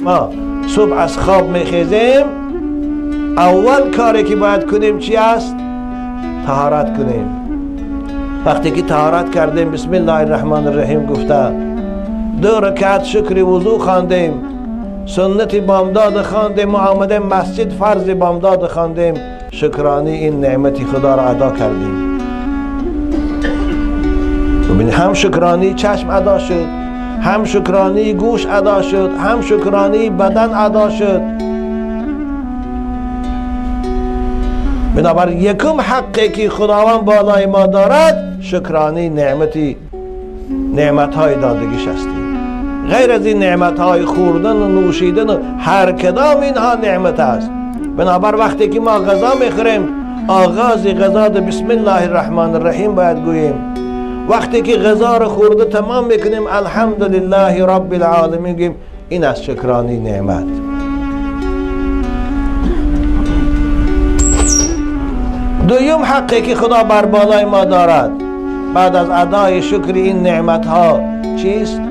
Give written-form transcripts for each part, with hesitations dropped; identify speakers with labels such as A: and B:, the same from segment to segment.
A: ما صبح از خواب میخیزیم، اول کاری که باید کنیم چی است؟ طهارت کنیم. وقتی که طهارت کردیم بسم الله الرحمن الرحیم گفته، 2 رکعت شکر وضو خواندیم، سنت بامداد خواندیم و آمدیم مسجد فرض بامداد خواندیم، شکرانی این نعمت خدا را ادا کردیم. ببینید هم شکرانی چشم ادا شد، هم شکرانی گوش ادا شد، هم شکرانی بدن ادا شد. بنابراین یکم حقی که خداوند بالای ما دارد شکرانی نعمت های دادگیش هستیم. غیر از این نعمت های خوردن و نوشیدن و هر کدام اینها نعمت است. بنابر وقتی که ما غذا میخوریم آغاز غذا بسم الله الرحمن الرحیم باید گوییم. وقتی که غذا رو خورده تمام میکنیم الحمدلله رب العالمین گوییم. این از شکرانی نعمت. دویم حقی که خدا بر بالای ما دارد بعد از ادای شکر این نعمت ها چیست؟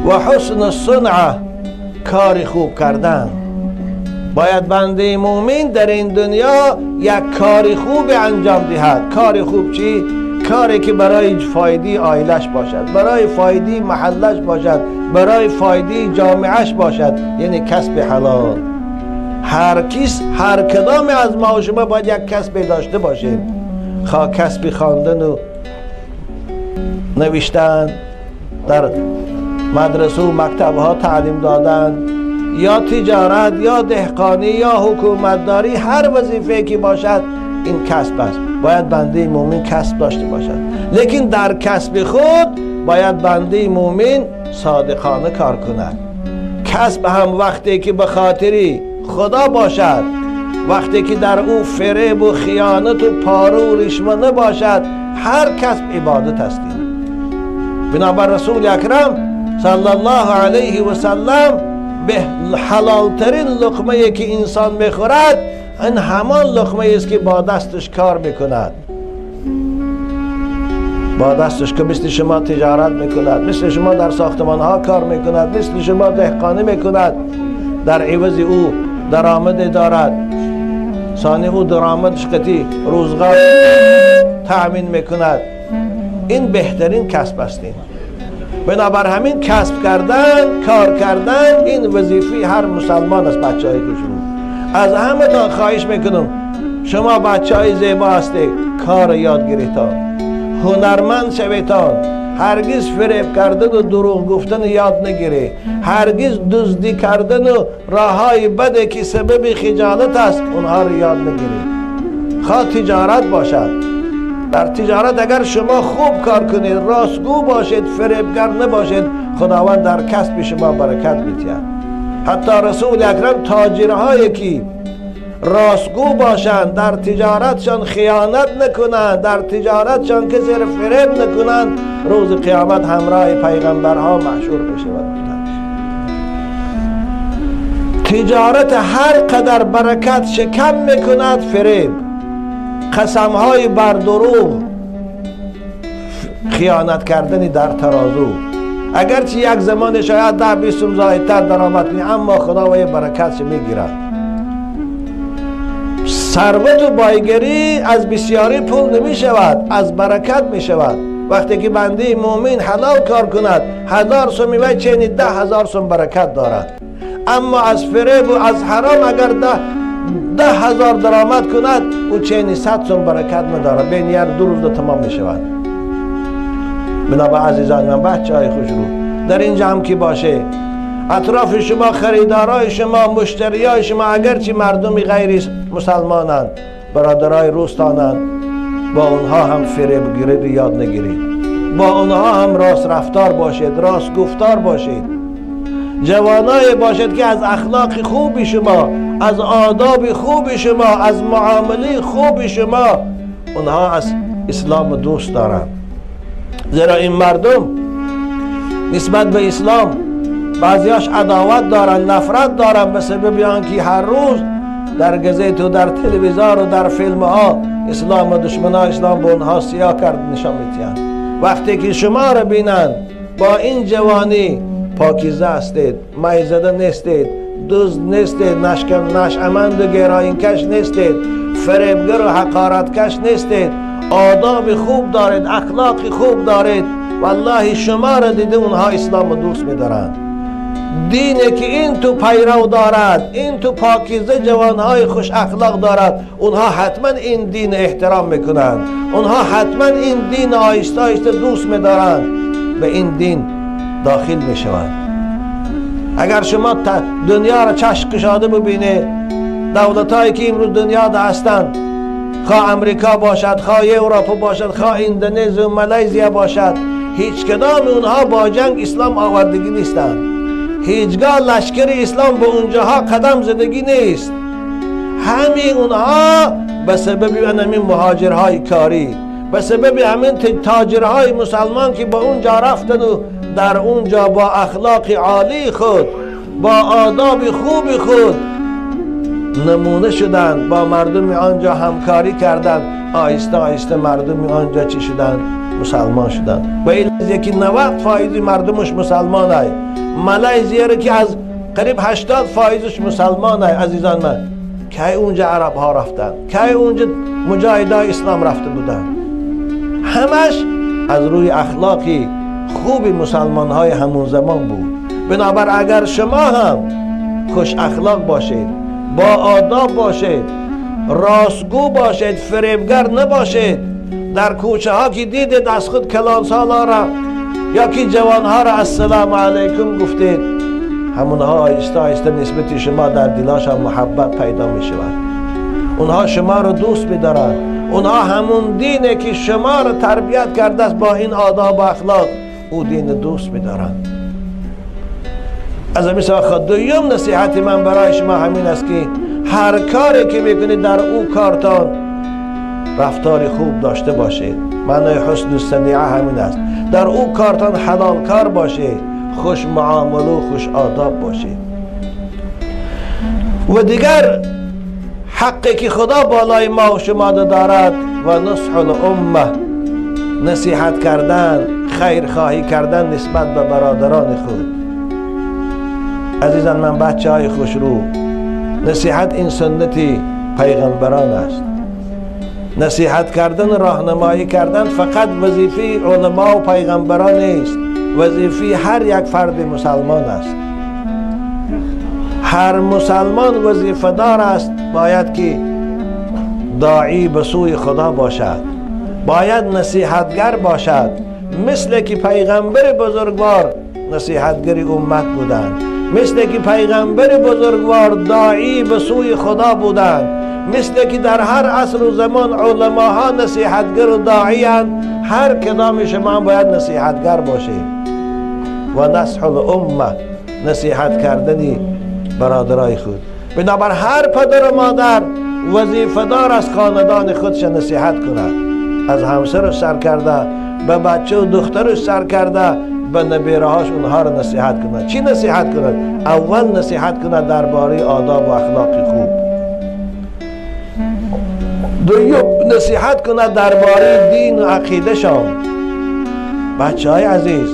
A: و حسن الصنعه، کار خوب کردن. باید بنده مومن در این دنیا یک کار خوب انجام دهد. کار خوب چی؟ کاری که برای فایده عائلش باشد، برای فایده محلش باشد، برای فایده جامعهش باشد، یعنی کسب حلال. هر کس، هر کدام از ما و شما باید یک کسب داشته باشیم، خواه کسب خواندن و نوشتن، در مدرسه و مکتب ها تعلیم دادن، یا تجارت، یا دهقانی، یا حکومتداری، هر وظیفه که باشد این کسب است. باید بنده مومن کسب داشته باشد، لیکن در کسب خود باید بنده مومن صادقانه کار کند. کسب هم وقتی که به خاطری خدا باشد، وقتی که در او فریب و خیانت و پاره و رشوه نباشد، هر کسب عبادت است. بنابر رسول اکرم صلی الله علیه و سلم به حلالترین لقمه که انسان میخورد این همان لقمه است که با دستش کار میکند، با دستش که مثل شما تجارت میکند، مثل شما در ساختمان ها کار میکند، مثل شما دهقانی میکند، در عوض او درآمد دارد، ثانی او درآمدش قطعی روزگار تأمین میکند. این بهترین کسب است. بنابر همین کسب کردن، کار کردن، این وظیفه هر مسلمان است. بچه های کوچولو از همه تان خواهش میکنم، شما بچه های زیبا هستید، کار یاد گیریتان، هنرمند شویتان، هرگز فریب کردن و دروغ گفتن یاد نگیری، هرگز دزدی کردن و راههای بده که سبب خجالت است اونها رو یاد نگیری. خواه تجارت باشد، در تجارت اگر شما خوب کار کنید، راستگو باشید، فریبگر نباشید، خداوند در کسب شما برکت می‌دهد. حتی رسول اکرم تاجرهایی که راستگو باشند، در تجارتشان خیانت نکنند، در تجارتشان کسی را فریب نکنند، روز قیامت همراه پیغمبرها محشور می‌شود. تجارت هر قدر برکت شکم میکند فریب، قسمهای بر دروغ، خیانت کردن در ترازو. اگرچه یک زمان شاید 10-20 سوم زایدتر درآمد کنی، اما خدا و برکتش میگیرد. ثروت و بایگری از بسیاری پول نمی شود، از برکت می شود. وقتی که بنده مومن حلال کار کند، 1000 سومی و چنین 10,000 سوم برکت دارد. اما از فریب و از حرام اگر 10,000 درآمد کند، او چنین 100 سوم برکت ندارد، بین یک دو روز تمام می شود. بنابر عزیزان من، بچه های خوشرو در اینجا هم که باشه، اطراف شما، خریدارای شما، مشتریای شما، اگرچه مردم غیر مسلمانند، برادرای روستانند، با اونها هم فریب گیرید یاد نگیرید، با اونها هم راست رفتار باشید، راست گفتار باشید، جوانای باشید که از اخلاق خوب شما، از آداب خوب شما، از معامله خوب شما، اونها از اسلام دوست دارند. زیرا این مردم نسبت به اسلام بعضیاش عداوت دارن، نفرت دارن، به سبب آنکه هر روز در گزیت و در تلویزیون و در فیلم ها اسلام و دشمنان اسلام به اونها سیاه کرد نشان میدهند. وقتی که شما را بینند با این جوانی، پاکیزه هستید، میزده نیستید، دزد نیستید، نشأمند و گرائینکش نیستید، فریبگر و حقارتکش نیستید، آداب خوب دارید، اخلاق خوب دارید، والله شما را دیده اونها اسلام دوست می‌دارند. دینی که این تو پیرو دارد، این تو پاکیزه جوانهای خوش اخلاق دارد، اونها حتما این دین احترام میکنند، اونها حتما این دین آهسته آهسته دوست میدارند، به این دین داخل میشوند. اگر شما دنیا را چشم کشاده ببینید، دولتهایی که امروز دنیا ده هستند، خواه امریکا باشد، خواه اروپا باشد، خواه اندونزی و مالزیا باشد، هیچ کدام اونها با جنگ اسلام آوردگی نیستند. هیچگاه لشکر اسلام به اونجاها قدم زدگی نیست. همین اونها به سبب همین مهاجرهای کاری، به سبب همین تاجرهای مسلمان که به اونجا رفتن و در اونجا با اخلاق عالی خود، با آداب خوب خود نمونه شدند، با مردم آنجا همکاری کردند، آهسته آهسته مردم آنجا چی شدند؟ مسلمان شدند. و این یکی 90% مردمش مسلمان های. مالزیا رو که از قریب 80% مسلمان های. عزیزان من، کی اونجا عرب ها رفتن، کی اونجا مجاهدای اسلام رفته بودن؟ همش از روی اخلاقی خوب مسلمان های همون زمان بود. بنابر اگر شما هم خوش اخلاق باشید، با آداب باشید، راستگو باشید، فریبگر نباشید، در کوچه ها که دیدید از خود کلانسالا را یا که جوانها را السلام علیکم گفتید، همونها آهسته آهسته نسبت شما در دلاشان محبت پیدا می شود. اونها شما را دوست می دارند. اونها همون دینه که شما را تربیت کرده است با این آداب و اخلاق، او دین دوست می دارند. از همین سبب دویم نصیحت من برای شما همین است که هر کاری که میکنید در او کارتان رفتار خوب داشته باشید. معنای حسن الصنیعه همین است. در او کارتان حلال کار باشید، خوش معامله و خوش آداب باشید. و دیگر حقی که خدا بالای ما و شما دارد و نصح الامه، نصیحت کردن، خیرخواهی کردن نسبت به برادران خود. عزیزان من، بچه های خوشرو، نصیحت این سنت پیغمبران است. نصیحت کردن، راهنمایی کردن فقط وظیفه علما و پیغمبران نیست، وظیفه هر یک فرد مسلمان است. هر مسلمان وظیفه دار است، باید که داعی به سوی خدا باشد، باید نصیحتگر باشد، مثل که پیغمبر بزرگوار نصیحتگر امت بودند، مثل که پیغمبر بزرگوار داعی به سوی خدا بودند، مثل که در هر عصر و زمان علماها نصیحتگر و داعی اند، هر کدام شما باید نصیحتگر باشید. و نصح الامه، نصیحت کردنی برادرای خود. بنابر هر پدر و مادر وظیفه دار از خاندان خودش نصیحت کند، از همسرش سر کرده به بچه و دخترش سر کرده به نبیرهاش، اونها را نصیحت کند. چی نصیحت کند؟ اول نصیحت کند درباره آداب و اخلاق خوب. دوم نصیحت کند درباره دین و عقیده شان. بچه های عزیز،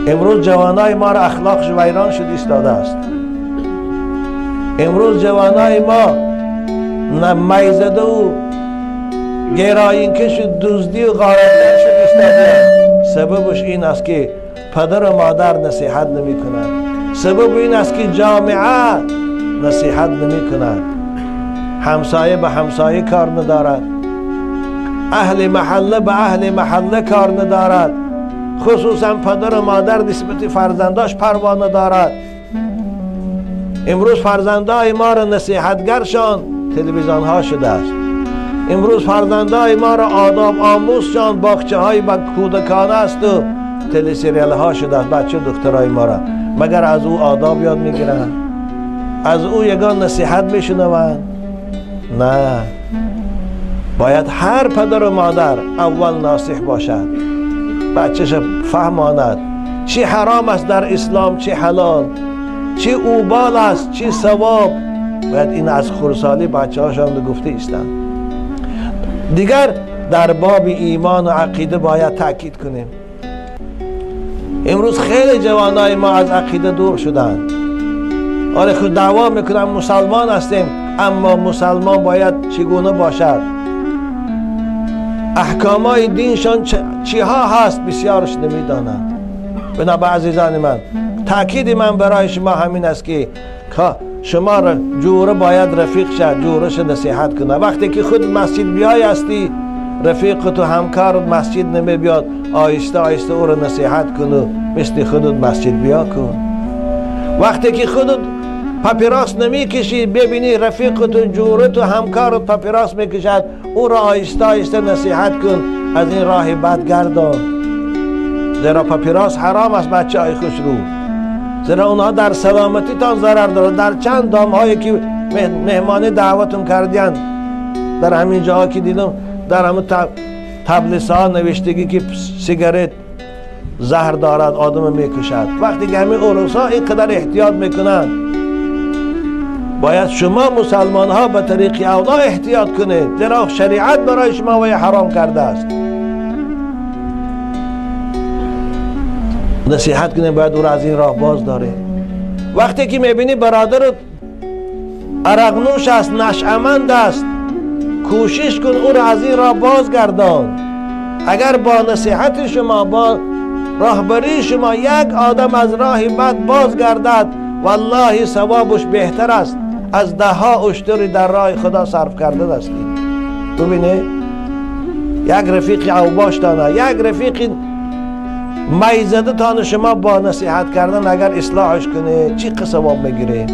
A: امروز جوانای ما را اخلاقش ویران شد ایستاده است. امروز جوانای ما میزده و گرایینکش و دزدی و غارتگر شد ایستاده. سببش این است که پدر و مادر نصیحت نمی کنند. سبب این است که جامعه نصیحت نمی کند. همسایه به همسایه کار ندارد، اهل محله به اهل محله کار ندارد، خصوصا پدر و مادر نسبت فرزنداش پروا ندارد. امروز فرزندای ما را نصیحتگرشان تلویزیون ها شده است. امروز فرزندای ما را آداب آموزشان باغچه های با کودکانه است و تلسریال ها شده است. بچه دخترای ما را مگر از او آداب یاد میگیرند؟ از او یگان نصیحت میشنوند؟ نه. باید هر پدر و مادر اول ناصح باشد، بچه‌ش فهماند چی حرام است در اسلام، چی حلال، چی اوبال است، چی ثواب. باید این از خردسالی بچه هاشان گفته ایستند. دیگر در باب ایمان و عقیده باید تاکید کنیم. امروز خیلی جوانای ما از عقیده دور شدند. آره خود دعوا میکنن مسلمان هستیم، اما مسلمان باید چگونه باشد؟ احکامای دینشان چیها هست بسیارش نمیدانند. بنابر عزیزان من، تاکید من برای شما همین است که شما را جوره باید رفیق شد، جورش نصیحت کنه. وقتی که خود مسجد بیای هستی، رفیق تو همکار مسجد نمی بیاد، آهسته آهسته او را نصیحت کن، مثل خودت مسجد بیا کن. وقتی که خودت پاپیراس نمی کشی، ببینی رفیق تو جوره تو همکارت پاپیراس میکشد، او را آهسته آهسته نصیحت کن، از این راه بد گردان. زیرا پاپیراس حرام است بچه های خوش رو، زیرا اونها در سلامتی تان ضرر دارد. در چند دام هایی که مهمانی دعوتون کردین، در همین جاها که دیدم، در همین تبلیس ها نوشتگی که سیگارت زهر دارد، آدم میکشد. وقتی که همین عروس ها اینقدر احتیاط میکنند، باید شما مسلمان ها به طریق اولا احتیاط کنید، زیرا شریعت برای شما وی حرام کرده است. نصیحت کنید، باید او را از این راه باز داره. وقتی که میبینی برادرت عرق نوش است، نشأمند است، کوشش کن او را از این راه بازگردان. اگر با نصیحت شما، با راهبری شما یک آدم از راه بد بازگردد، والله ثوابش بهتر است از ده ها اشتری در راه خدا صرف کرده هستید. ببینه یک رفیق اوباش دانه، یک رفیق میزده تان شما با نصیحت کردن اگر اصلاحش کنه چی ثواب میگیره؟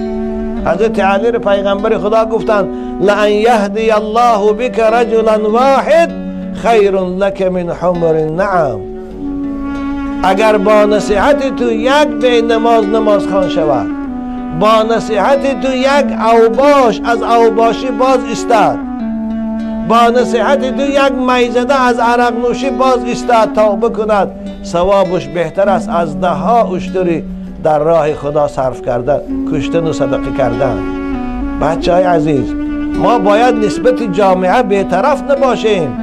A: حضرت علی پیغمبر خدا گفتند لئن یهدی الله بک رجلا واحد خیر لک من حمر النعم. اگر با نصیحت تو یک به نماز نماز خوان شود، با نصیحت تو یک اوباش از اوباشی باز ایستاد، با نصیحت تو یک میزده از عرق نوشی باز ایستاد، توبه کند، ثوابش بهتر است از ده ها اشتری در راه خدا صرف کردن، کشتن و صدقه کردن. بچه های عزیز، ما باید نسبت جامعه بی‌طرف نباشیم.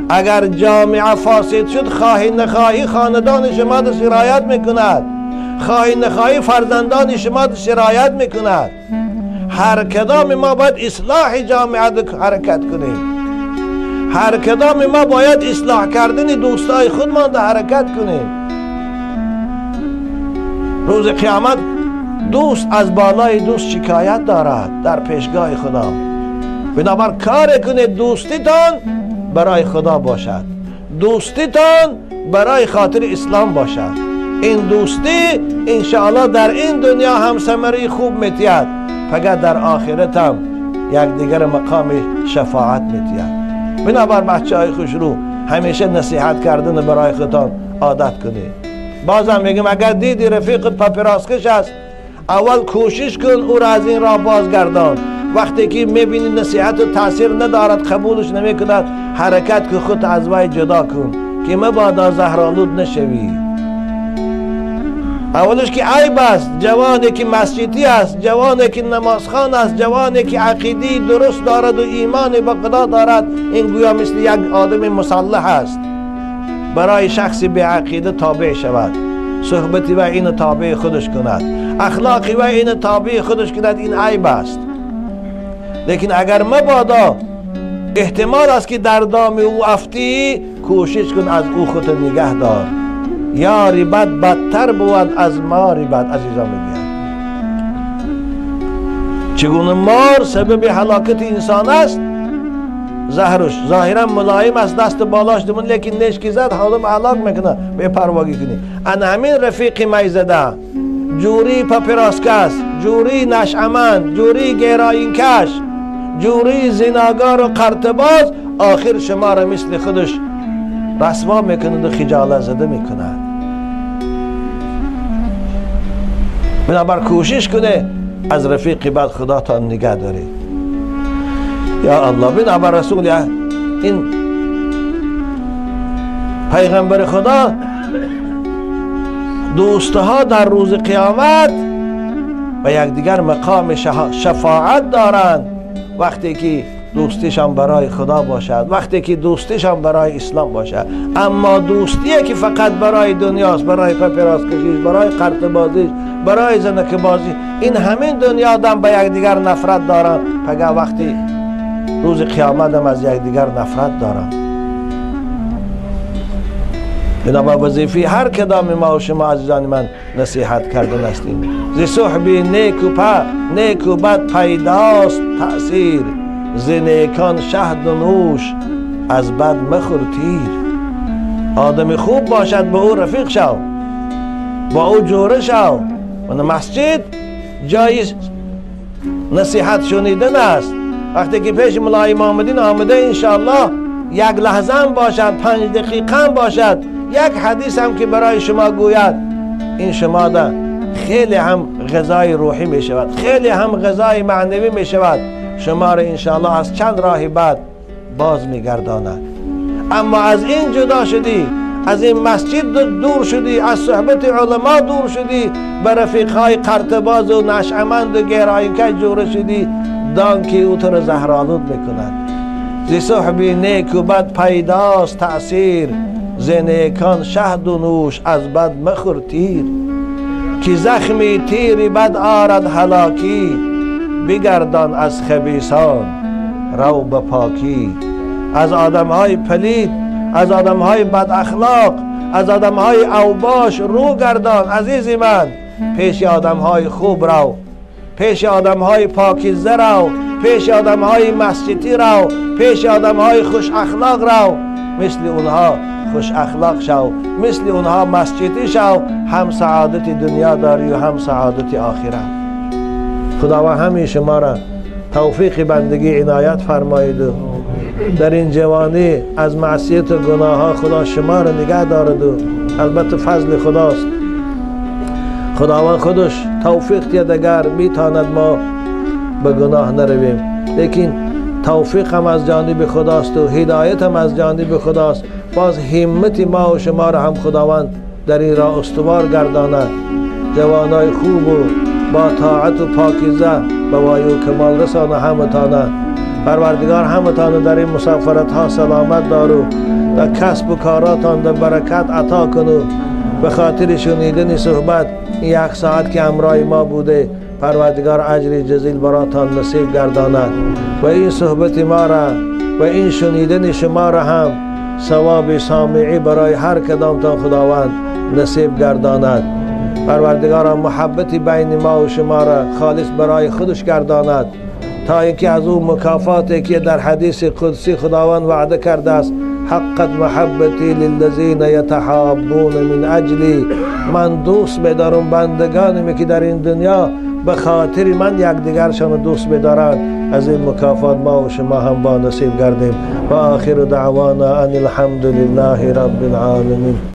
A: اگر جامعه فاسد شد، خواهی نخواهی خاندان شما در سرایت میکند، خواهی نخواهی فرزندان شما در سرایت میکند. هر کدام ما باید اصلاح جامعه حرکت کنیم، هر کدام ما باید اصلاح کردن دوستای خودمان در حرکت کنیم. روز قیامت دوست از بالای دوست شکایت دارد در پیشگاه خدا. بنابر کار کنید دوستیتان برای خدا باشد، دوستیتان برای خاطر اسلام باشد. این دوستی انشاءالله در این دنیا هم ثمره خوب میتید، فقط در آخرت هم یک دیگر مقام شفاعت میتید. بنابر بچه های خوشرو، همیشه نصیحت کردن برای خودتان عادت کنید. بازم میگم اگر دیدی رفیقت پاپیراسکش است، اول کوشش کن او را از این راه بازگردان. وقتی که میبینی نصیحت تاثیر ندارد، قبولش نمیکند، حرکت که خود از وی جدا کن که مبادا زهرآلود نشوی. اولش که عیب است جوانی که مسجدی است، جوانی که نمازخوان است، جوانی که عقیده درست دارد و ایمان به خدا دارد، این گویا مثل یک آدم مسلح است. برای شخص به عقیده تابع شود، صحبتی و این تابع خودش کند، اخلاقی و این تابع خودش کند، این عیب است. لیکن اگر مبادا احتمال است که در دام او افتی، کوشش کن از او خود نگه دار. یاری بد بدتر بود از ماری بد. عزیزان میگویند چگونه مار سبب هلاکت انسان است، زهرش ظاهرا ملایم است، دست بالاش دمون، لیکن نیش که زد آدم هلاک میکنه، بی پرواگی کنی. ان همین رفیق میزده، جوری پاپیراسکس، جوری نشأمند، جوری گرائینکش، جوری زناگار و قرتباز، آخر شما را مثل خودش رسوا میکند و خجالت زده میکند. بنابر کوشش کنه از رفیق بد خدا تا نگه داره. یا الله. بنابر رسول این پیغمبر خدا دوستها در روز قیامت و یکدیگر مقام شفاعت دارند. وقتی که دوستیشان برای خدا باشد، وقتی که دوستیشان برای اسلام باشد. اما دوستیه که فقط برای دنیاست، برای پاپیراس کشیش، برای قرط بازیش، برای زنک بازی، این همین دنیا آدم به یکدیگر نفرت دارن، پگه وقتی روز قیامت هم از یکدیگر نفرت دارن. بنابر وظیفه هر کدام ما و شما عزیزان من نصیحت کردن هستیم. ز صحبی نیک و بد پیداست تأثیر، ز نیکان شهد و نوش از بد مخور تیر. آدم خوب باشد به او رفیق شو، با او جوره شو. و مسجد جای نصیحت شنیدن است. وقتی که پیش ملا امام الدین آمده، انشاءالله یک لحظه هم باشد، 5 دقیقه هم باشد، یک حدیث هم که برای شما گوید، این شما ده خیلی هم غذای روحی می شود، خیلی هم غذای معنوی می شود، شما را انشاءالله از چند راه بعد باز می گرداند. اما از این جدا شدی، از این مسجد دور شدی، از صحبت علما دور شدی، به رفیقهای قرطباز و نشعمند و گرایینکش جوره شدی، دان که او تو را زهرآلود میکند. ز صحبی نیک و بد پیداست تأثیر، ز نیکان شهد و نوش از بد مخور تیر. که زخمی تیر بد آرد هلاکی، بگردان از خبیثان رو به پاکی. از آدمهای پلید، از آدمهای بد اخلاق، از آدمهای اوباش رو گردان. عزیز من، پیش آدمهای خوب رو، پیش آدمهای پاکیزه رو، پیش آدمهای مسجدی رو، پیش آدمهای خوش اخلاق رو. مثل اونها خوش اخلاق شو، مثل اونها مسجدی شو، هم سعادت دنیا داری و هم سعادت آخرت. خداوند همین شما را توفیق بندگی عنایت فرمایید و در این جوانی از معصیت و گناه ها خدا شما را نگه دارد و البته فضل خداست. خداوند خودش توفیق دید اگر میتاند ما به گناه نرویم، لیکن توفیق هم از جانب خداست و هدایت هم از جانب خداست. باز همت ما و شما را هم خداوند در این راه استوار گرداند. جوانای خوب و با طاعت و پاکیزه به وای و کمال رسانه همتانه. پروردگار همتانه در این مسافرت ها سلامت دارو، در کسب و کاراتان در برکت عطا کنو. به خاطر شنیدن صحبت این 1 ساعت که همراه ما بوده، پروردگار اجر جزیل براتان نصیب گرداند و این صحبت ما را و این شنیدن شما را هم ثواب سامعی برای هر کدامتان خداوند نصیب گرداند. پروردگار محبت بین ما و شما را خالص برای خودش گرداند، تا اینکه از او مکافاتی که در حدیث قدسی خداوند وعده کرده است، حقت محبتی للذین یتحابون من اجلی، من دوست می‌دارم بندگانمی که در این دنیا به خاطر من یکدیگرشان دوست می‌دارند. از این مکافات ما و شما هم با نصیب گردیم. و آخر دعوانا ان الحمد لله رب العالمین.